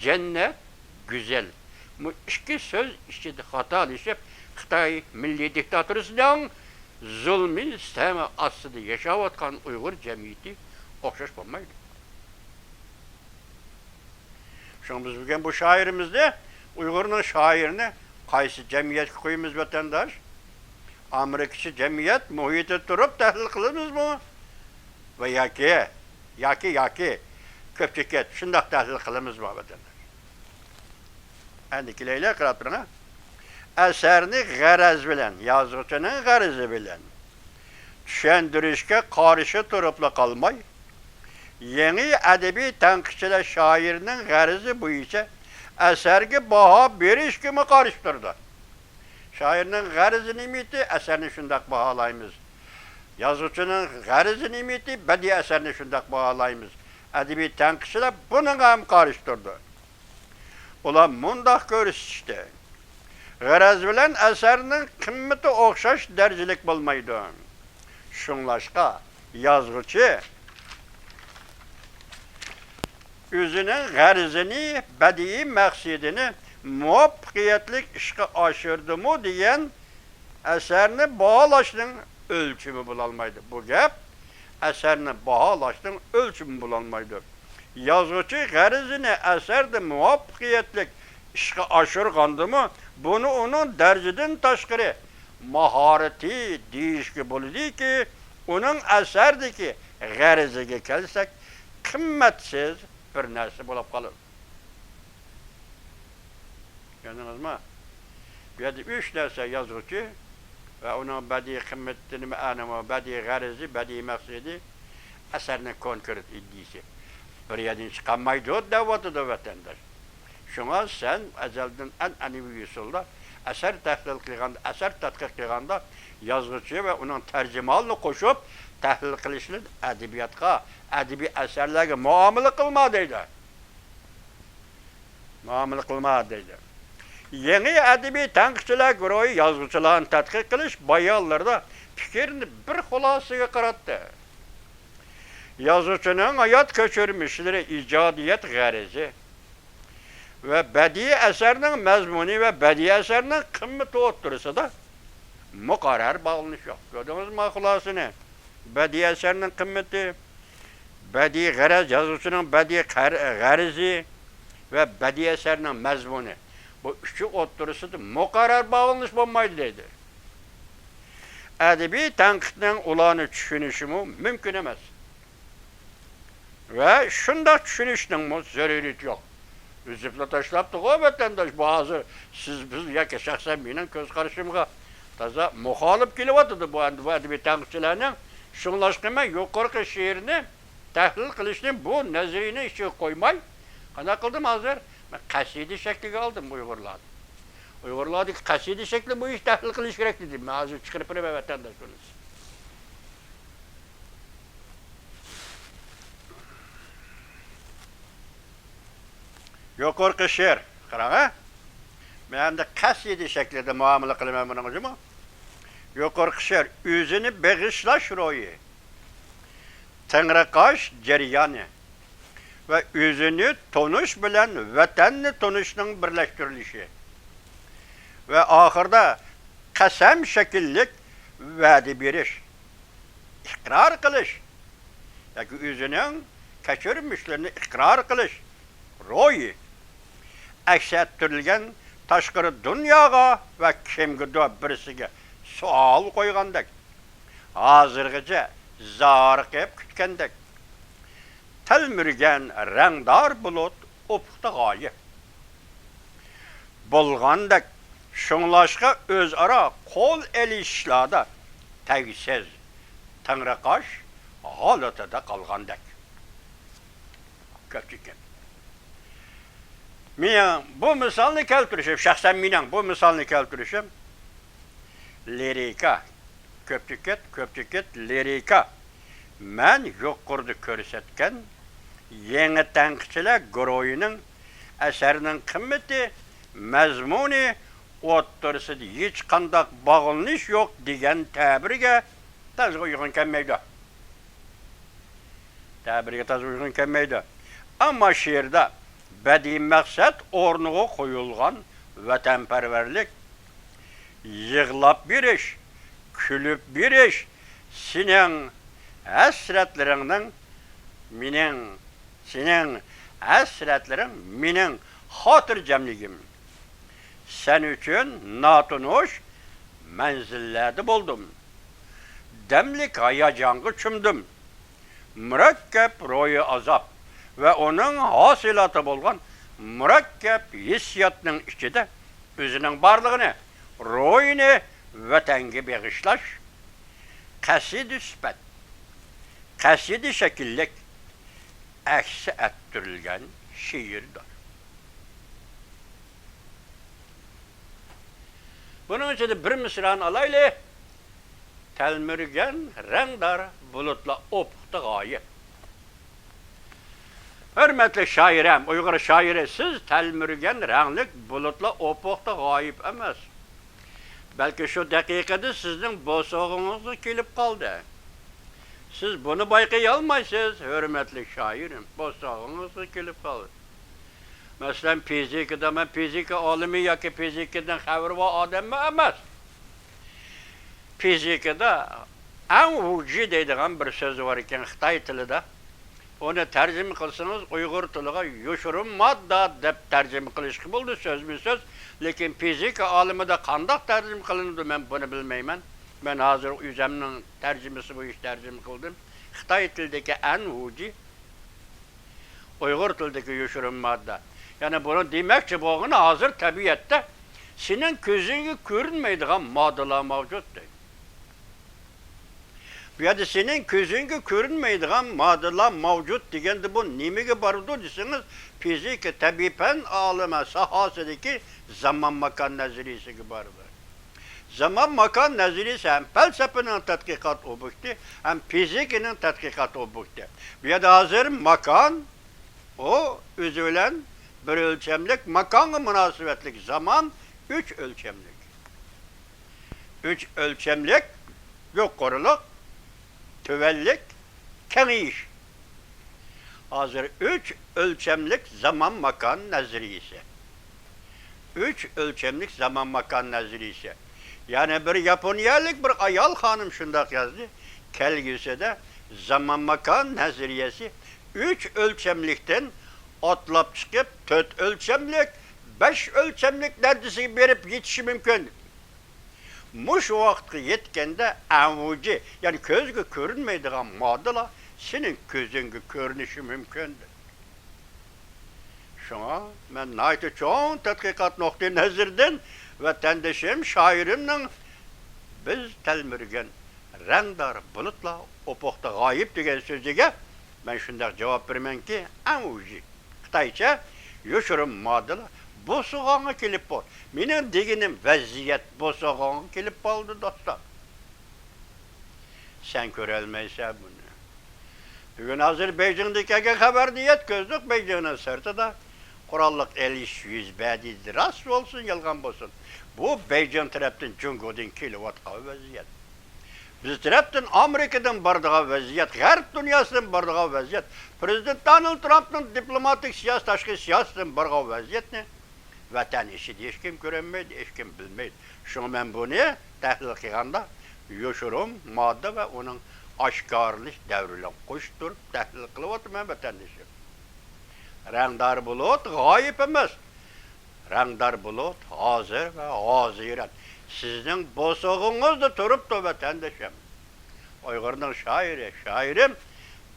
جەننەت، گۈزەل، بۇ ئىككى سۆز ئىچىدە خاتالىشىپ، خىتاي مىللىي دىكتاتورىسىنىڭ زۇلمى سىستېما ئاستىدا ياشاۋاتقان ئۇيغۇر جەمئىيىتى ئوخشاش بولمايدۇ. شۇڭا بىز بۈگۈن بۇ شائىرىمىزنى، ئۇيغۇرنىڭ شائىرىنى قايسى جەمئىيەتكە قويىمىز، ۋەتەنداش؟ ئامېرىكىچە جەمئىيەت مۇھىتىدا تۇرۇپ تەھلىل قىلىمىزمۇ؟ ۋە ياكى، ياكى، ياكى كۆپچىلىككە شۇنداق تەھلىل قىلىمىزمۇ، ۋەتەنداش؟ ئەمدى كېلەيلى، قاراپ تۇرۇڭ. ئەسەرنى غەرەز بىلەن، يازغۇچىنىڭ غەرىزى بىلەن چۈشەندۈرۈشكە قارشى تۇرۇپلا قالماي، يېڭى ئەدەبىي تەنقىدچىلەر شائىرنىڭ غەرىزى بويىچە ئەسەرگە باھا بېرىشكىمۇ قارشى تۇرىدۇ. شائىرنىڭ غەرىزى نېمىتى، ئەسەرنى شۇنداق باھالايمىز. يازغۇچىنىڭ غەرىزى نېمىتى، بەدىئىي ئەسەرنى شۇنداق باھالايمىز. ئەدەبىي تەنقىدچىلەر بۇنىڭغا ھەم قارشى تۇرىدۇ. ئۇلار مۇنداق كۆرسىتىشتى: غەرەز بىلەن ئەسەرنىڭ قىممىتى ئوخشاش دەرىجىلىك بولمايدۇ. شۇڭلاشقا، يازغۇچى ئۆزىنىڭ غەرىزىنى، بەدىئىي مەقسىتىنى مۇۋەپپەقىيەتلىك ئىشقا ئاشۇردىمۇ دېگەن ئەسەرنى باھالاشنىڭ ئۆلچىمى بولالمايدۇ. بۇ گەپ ئەسەرنى باھالاشنىڭ ئۆلچىمى بولالمايدۇ. يازغۇچى غەرىزىنى ئەسەردە مۇۋەپپەقىيەتلىك ئىشقا ئاشۇرغاندىمۇ، بۇنى ئۇنىڭ دەرىجىدىن تاشقىرى ماھارىتى دېيىشكە بولىدۇكى، ئۇنىڭ ئەسەردىكى غەرىزىگە كەلسەك، قىممەتسىز بىر نەرسە بولۇپ قالىدۇ. چۈشەندىڭىزمۇ؟ بۇ يەردە ئۈچ نەرسە يازغۇچى ۋە ئۇنىڭ بەدىئىي قىممىتى نېمە، ئەنىمۇ بەدىئىي غەرىزى، بەدىئىي مەقسىتى، ئەسەرنىڭ كونكرېت ئىدىيىسى بىر يەردىن چىقالمايدۇ دەۋاتىدۇ ۋەتەنداش. شۇڭا سەن ئەزەلدىن ئەنئەنىۋى ئۇسۇلدا ئەسەر تەھلىل قىلغاندا، ئەسەر تەتقىق قىلغاندا يازغۇچى ۋە ئۇنىڭ تەرجىمىھالىنى قوشۇپ تەھلىل قىلىشنى ئەدەبىياتقا، ئەدەبىي ئەسەرلەرگە مۇئامىلە قىلما دەيدۇ. مۇئامىلە قىلما دەيدۇ. يېڭى ئەدەبىي تەنقىدچىلەر گۇرۇھى يازغۇچىلارنى تەتقىق قىلىش بايانلىرىدا پىكرىنى بىر خۇلاسىگە قاراتتى. يازغۇچىنىڭ ھايات كەچۈرمىشلىرى، ئىجادىيەت غەرىزى ۋە بەدىئىي ئەسەرنىڭ مەزمۇنى ۋە بەدىئىي ئەسەرنىڭ قىممىتى ئوتتۇرىسىدا مۇقەررەر باغلىنىش يوق. كۆردىڭىزمۇ خۇلاسىنى؟ بەدىئىي ئەسەرنىڭ قىممىتى، بەدىئىي غەرەز، يازغۇچىنىڭ بەدىئىي قەر-، غەرىزى ۋە بەدىئىي ئەسەرنىڭ مەزمۇنى، بۇ ئۈچى ئوتتۇرىسىدا مۇقەررەر باغلىنىش بولمايدۇ دەيدۇ. ئەدەبىي تەنقىدنىڭ ئۇلارنى چۈشىنىشىمۇ مۇمكىن ئەمەس. ۋە شۇنداق چۈشىنىشنىڭمۇ زۆرۈرىيىتى يوق. ئۈزۈپلا تاشلاپتىغۇ ۋەتەنداش. بۇ ھازىر سىز، بىز ياكى شەخسەن مېنىڭ كۆز قارىشىمغا تازا مۇخالىپ كېلىۋاتىدۇ بۇ، ئەمدى بۇ ئەدەبىي تەنقىدچىلەرنىڭ. شۇڭلاشقا مەن يۇقىرىقى شېئىرنى تەھلىل قىلىشنى بۇ نەزەرىيىنىڭ ئىچىگە قويماي، قانداق قىلدىم ھازىر؟ مەن قەسىدە شەكلىگە ئالدىم ئۇيغۇرلارنى. ئۇيغۇرلاردىكى قەسىدە شەكلى بويىچە تەھلىل قىلىش كېرەك دېدىم. مەن ھازىر چىقىرىپ بېرىمەن ۋەتەنداش بۇنى. يۇقىرىقى شېئىر، قاراڭ ھە. مەن ئەمدى قەسىدە شەكلىدە مۇئامىلە قىلىمەن بۇنىڭغا جۇمۇ. يۇقىرىقى شېئىر ئۆزىنى بېغىشلاش روھى، تېڭىرقاش جەريانى ۋە ئۆزىنى تونۇش بىلەن ۋەتەننى تونۇشنىڭ بىرلەشتۈرۈلۈشى ۋە ئاخىرىدا قەسەم شەكىللىك ۋەدە بېرىش، ئىقرار قىلىش ياكى ئۆزىنىڭ كەچۈرمىشلىرىنى ئىقرار قىلىش روھى ئەكس ئەتتۈرۈلگەن تاشقىرى دۇنياغا ۋە كىمگىدۇر بىرسىگە سوئال قويغاندەك، ھازىرغىچە زارىقىپ كۈتكەندەك، تەلمۈرگەن رەڭدار بۇلۇت ئۇپۇقتا غايىب بولغاندەك، شۇڭلاشقا ئۆزئارا قول ئېلىشىشلاردا تەگسىز، تېڭىرقاش ھالىتىدە قالغاندەك. كۆپچىكىم. مېنىڭ بۇ مىسالنى كەلتۈرۈشۈم، شەخسەن مېنىڭ بۇ مىسالنى كەلتۈرۈشۈم لىرىكا، كۆپچىكىت، كۆپچىكىت، لىرىكا. مەن يۇقىرىدا كۆرسەتكەن يېڭى تەنقىدچىلەر گۇرۇھىنىڭ ئەسەرنىڭ قىممىتى، مەزمۇنى ئوتتۇرىسىدا ھېچقانداق باغلىنىش يوق دېگەن تەبىرگە تازا ئۇيغۇن كەلمەيدۇ. تەبىرگە تازا ئۇيغۇن كەلمەيدۇ. ئەمما شېئىردا بەدىئىي مەقسەت ئورنىغا قويۇلغان ۋەتەنپەرۋەرلىك، يىغلاپ بېرىش، كۈلۈپ بېرىش، سېنىڭ ھەسرەتلىرىڭنىڭ مېنىڭ، سېنىڭ ھەسرەتلىرىڭ مېنىڭ خاتىرجەملىكىم. سەن ئۈچۈن ناتونۇش مەنزىللەردە بولدۇم. دەملىك ھاياجانغا چۆمدۈم. مۇرەككەپ روھىي ئازاب ۋە ئۇنىڭ ھاسىلاتى بولغان مۇرەككەپ ھېسسىياتنىڭ ئىچىدە ئۆزىنىڭ بارلىقىنى، روھىنى ۋەتەنگە بېغىشلاش، قەسىدە سۈپەت، قەسىدە شەكىللىك ئەكس ئەتتۈرۈلگەن شېئىردۇر. بۇنىڭ ئىچىدە بىر مىسرانى ئالايلى. تەلمۈرگەن رەڭدار بۇلۇتلار ئۇپۇقتا غايىب. ھۆرمەتلىك شائىرەم، ئۇيغۇر شائىرى، سىز تەلمۈرگەن رەڭلىك بۇلۇتلار ئۇپۇقتا غايىب ئەمەس. بەلكى شۇ دەقىقىدە سىزنىڭ بوسۇغىڭىزغا كېلىپ قالدى. سىز بۇنى بايقىيالمايسىز، ھۆرمەتلىك شائىرىم، بوسۇغىڭىزغا كېلىپ قالدى. مەسىلەن، فىزىكىدا، مەن فىزىكا ئالىمى ياكى فىزىكىدىن خەۋىرى بار ئادەممۇ ئەمەس. فىزىكىدا ئەنۋۇجى دەيدىغان بىر سۆز بار ئىكەن خىتاي تىلىدا. ئۇنى تەرجىمە قىلسىڭىز ئۇيغۇر تىلىغا يوشۇرۇن ماددا دەپ تەرجىمە قىلىشقا بولىدۇ سۆزمۇ سۆز. لېكىن فىزىكا ئالىمىدا قانداق تەرجىمە قىلىنىدۇ، مەن بۇنى بىلمەيمەن. مەن ھازىر ئۆزەمنىڭ تەرجىمىسى بويىچە تەرجىمە قىلدىم. خىتاي تىلىدىكى ئەنۋۇجى، ئۇيغۇر تىلىدىكى يوشۇرۇن ماددا. يەنى بۇنىڭ دېمەكچى بولغىنى، ھازىر تەبىئەتتە سېنىڭ كۆزۈڭگە كۆرۈنمەيدىغان ماددىلار مەۋجۇت دەيدۇ. بۇ يەردە سېنىڭ كۆزۈڭگە كۆرۈنمەيدىغان ماددىلار مەۋجۇت دېگەندە، بۇ نېمىگە بارىدۇ دېسىڭىز، فىزىكا، تەبىئىي پەن ئالىمى ساھەسىدىكى زامان ماكان نەزەرىيىسىگە بارىدۇ. زامان ماكان نەزەرىيىسى ھەم پەلسەپىنىڭ تەتقىقات ئوبيېكتى، ھەم فىزىكىنىڭ تەتقىقات ئوبيېكتى. بۇ يەردە ھازىر ماكان، ئۇ ئۆزى بىلەن بىر ئۆلچەملىك، ماكانغا مۇناسىۋەتلىك زامان ئۈچ ئۆلچەملىك. ئۈچ ئۆلچەملىك، يۇقىرىلىق، تۆۋەنلىك، كېڭىيىش. ھازىر ئۈچ ئۆلچەملىك زامان ماكان نەزەرىيىسى. ئۈچ ئۆلچەملىك زامان ماكان نەزەرىيىسى. يەنە بىر ياپونىيەلىك بىر ئايال خانىم شۇنداق يازدى، كەلگۈسىدە زامان ماكان نەزەرىيەسى ئۈچ ئۆلچەملىكتىن ئاتلاپ چىقىپ، تۆت ئۆلچەملىك، بەش ئۆلچەملىك دەرىجىسىگە بېرىپ يېتىشى مۇمكىن. مۇشۇ ۋاقىتقا يەتكەندە ئەنۋۇجى، يەنى كۆزگە كۆرۈنمەيدىغان ماددىلار سېنىڭ كۆزۈڭگە كۆرۈنۈشى مۇمكىن. شۇڭا مەن ناھايىتى چوڭ تەتقىقات نۇقتىئى نەزىرىدىن ۋەتەندىشىم شائىرىمنىڭ «بىز تەلمۈرگەن رەڭدار بۇلۇتلار ئۇپۇقتا غايىب» دېگەن سۆزىگە مەن شۇنداق جاۋاب بېرىمەنكى، ئەنۋۇجى، خىتايچە يوشۇرۇن ماددىلار بوسۇغاڭغا كېلىپ بار. مېنىڭ دېگىنىم ۋەزىيەت بوسۇغاڭغا كېلىپ قالدى، دوستلار. سەن كۆرەلمەيسەن بۇنى. بۈگۈن ھازىر بېيجىڭدىن كەلگەن خەۋەرنى يەتكۈزدۇق. بېيجىڭنىڭ سىرتىدا قوراللىق ئېلىشىش يۈز بەردى. راست بولسۇن، يالغان بولسۇن، بۇ بېيجىڭ تەرەپتىن جۇڭگودىن كېلىۋاتقان ۋەزىيەت. بىز تەرەپتىن ئامېرىكىدىن بارىدىغان ۋەزىيەت، غەرب دۇنياسىدىن بارىدىغان ۋەزىيەت، پىرېزىدېنت دونالد ترامپنىڭ دىپلوماتىك سىياسىتى، تاشقى سىياسىتىدىن بارغان ۋەزىيەتنى ۋەتەن ئىچىدە ھېچكىم كۆرەلمەيدۇ، ھېچكىم بىلمەيدۇ. شۇڭا مەن بۇنى تەھلىل قىلغاندا يوشۇرۇن ماددا ۋە ئۇنىڭ ئاشكارىلىنىش دەۋرى بىلەن قوشۇپ تۇرۇپ تەھلىل قىلىۋاتىمەن، ۋەتەندىشىم. رەڭدار بۇلۇت غايىب ئەمەس. رەڭدار بۇلۇت ھازىر ۋە ھازىرەن سىزنىڭ بوسۇغىڭىزدا تۇرۇپتۇ، ۋەتەندىشىم. ئۇيغۇرنىڭ شائىرى، شائىرىم،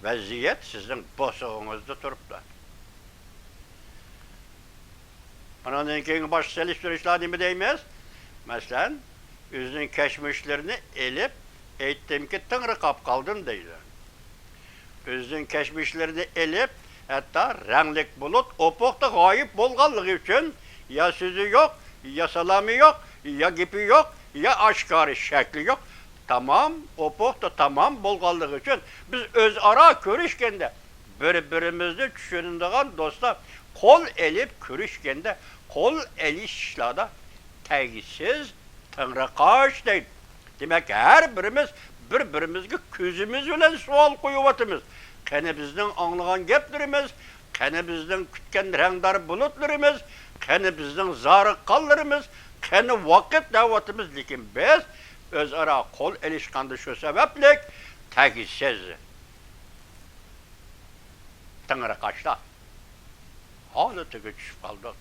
ۋەزىيەت سىزنىڭ بوسۇغىڭىزدا تۇرۇپتۇ. ئانىڭدىن كېيىنكى باشقا سېلىشتۇرۇشلار نېمە دەيمىز؟ مەسىلەن، ئۆزىنىڭ كەچمىشلىرىنى ئېلىپ، ئېيتتىمكى، تېڭىرقاپ قالدىم دەيدۇ. ئۆزىنىڭ كەچمىشلىرىنى ئېلىپ، ھەتتا رەڭلىك بۇلۇت ئۇپۇقتا غايىب بولغانلىقى ئۈچۈن، يا سۆزى يوق، يا سالامى يوق، يا گېپى يوق، يا ئاشكارا شەكلى يوق. تامام ئۇپۇقتا تامام بولغانلىقى ئۈچۈن بىز ئۆزئارا كۆرۈشكەندە، بىر-بىرىمىزنى چۈشىنىدىغان دوستلار، قول ئېلىپ كۆرۈشكەندە، قول ئېلىشىشلاردا تەگسىز تېڭىرقاش دەيدۇ. دېمەك، ھەر بىرىمىز بىر-بىرىمىزگە كۆزىمىز بىلەن سوئال قويۇۋاتىمىز. قېنى بىزنىڭ ئاڭلىغان گەپلىرىمىز، قېنى بىزنىڭ كۈتكەن رەڭدار بۇلۇتلىرىمىز، قېنى بىزنىڭ زارىققانلىرىمىز، قېنى ۋاقىت دەۋاتىمىز، لېكىن بىز ئۆزئارا قول ئېلىشقاندا شۇ سەۋەبلىك تەگسىز تېڭىرقاشلار ھالىتىگە چۈشۈپ قالدۇق.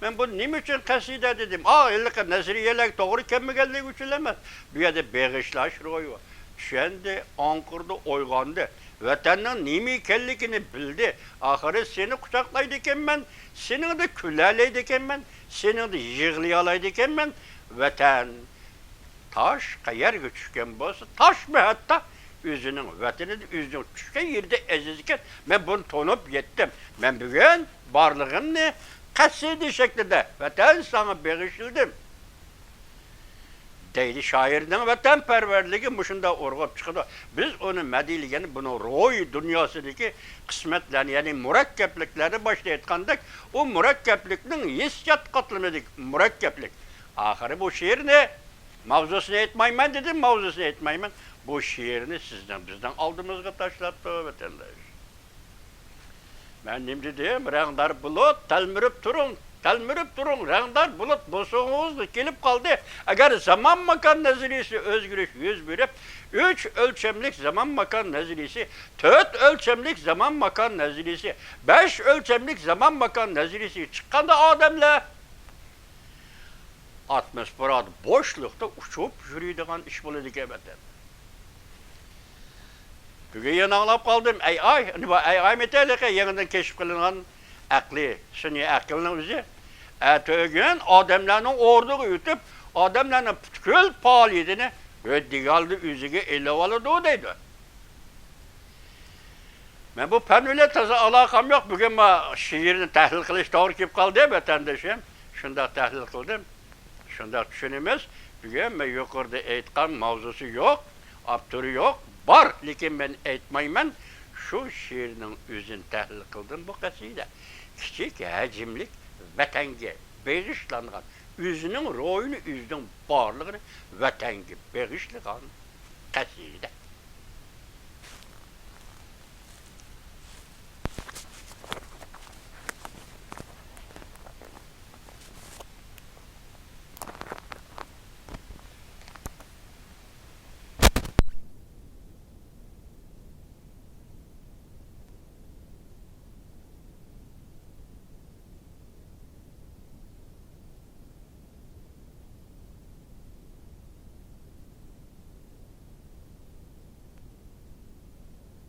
مەن بۇنى نېمە ئۈچۈن قەسىدە دېدىم؟ ئا، ھېلىقى نەزەرىيەلەرگە توغرا كەلمىگەنلىكى ئۈچۈن ئەمەس. بۇ يەردە بېغىشلاش روھى بار. چۈشەندى، ئاڭقىردى، ئويغاندى. ۋەتەننىڭ نېمە ئىكەنلىكىنى بىلدى. ئاخىرى سېنى قۇچاقلايدىكەنمەن، سېنىڭدە كۈلەلەيدىكەنمەن، سېنىڭدە يىغلىيالايدىكەنمەن. ۋەتەن تاش قەيەرگە چۈشكەن بولسا، تاشمۇ ھەتتا ئۆزىنىڭ ۋەتىنىدە، ئۆزىنىڭ چۈشكەن يېرىدە ئەزىز ئىكەن. مەن بۇنى تونۇپ يەتتىم. مەن بۈگۈن بارلىقىمنى قەسىدە شەكلىدە ۋەتەن ساڭا بېغىشلىدىم. دەيدۇ. شائىرنىڭ ۋەتەنپەرۋەرلىكى مۇشۇنداق ئۇرغۇپ چىقىدۇ. بىز ئۇنى مەدھىيلىگەندە، بۇنىڭ روھىي دۇنياسىدىكى قىسمەتلەرنى، يەنى مۇرەككەپلىكلەرنى باشتا ئېيتقاندەك، ئۇ مۇرەككەپلىكنىڭ ھېسسىيات قاتلىمىدىكى مۇرەككەپلىك. ئاخىرى بۇ شېئىرنى، ماۋزۇسىنى ئېيتمايمەن دېدىم، ماۋزۇسىنى ئېيتمايمەن. بۇ شېئىرنى سىزنىڭ، بىزنىڭ ئالدىمىزغا تاشلاپتۇ، ۋەتەنداش. مەن نېمە دېدىم؟ رەڭدار بۇلۇت، تەلمۈرۈپ تۇرۇڭ، تەلمۈرۈپ تۇرۇڭ، رەڭدار بۇلۇت بوسۇغىڭىزغا كېلىپ قالدى. ئەگەر زامان ماكان نەزەرىيىسى ئۆزگىرىش يۈز بېرىپ، ئۈچ ئۆلچەملىك زامان ماكان نەزەرىيىسى، تۆت ئۆلچەملىك زامان ماكان نەزەرىيىسى، بەش ئۆلچەملىك زامان ماكان نەزەرىيىسىگە چىققاندا ئادەملەر ئاتموسفېرادا بوشلۇقتا ئۇچۇپ يۈرىدىغان ئىش بولىدىكەن، ۋەتەن. بۈگۈن يەنە ئاڭلاپ قالدىم، ئەي ئاي، ئەنە بۇ ئەي ئاي مېتاللىقى يېڭىدىن كەشىپ قىلىنغان ئەقلى، سۈنئىي ئەقىلنىڭ ئۆزى. ئەتىگۈن ئادەملەرنىڭ ئوردىغا ئۆتۈپ، ئادەملەرنىڭ پۈتكۈل پائالىيىتىنى ھۆددىگە ئالدى ئۆزىگە ئېلىۋالىدۇ دەيدۇ. مەن بۇ پەن بىلەن تازا ئالاقەم يوق. بۈگۈن ما شېئىرنى تەھلىل قىلىش توغرا كېلىپ قالدى، ۋەتەندىشىم. شۇنداق تەھلىل قىلدىم. شۇنداق چۈشىنىمىز. بۈگۈن مەن يۇقىرىدا ئېيتقان ماۋزۇسى يوق، ئاپتورى يوق، بار، لېكىن مەن ئېيتمايمەن. شۇ شېئىرنىڭ ئۆزىنى تەھلىل قىلدىم بۇ قەسىدە. كىچىك ھەجىملىك ۋەتەنگە بېغىشلانغان، ئۆزىنىڭ روھىنى، ئۆزىنىڭ بارلىقىنى ۋەتەنگە بېغىشلىغان قەسىدە.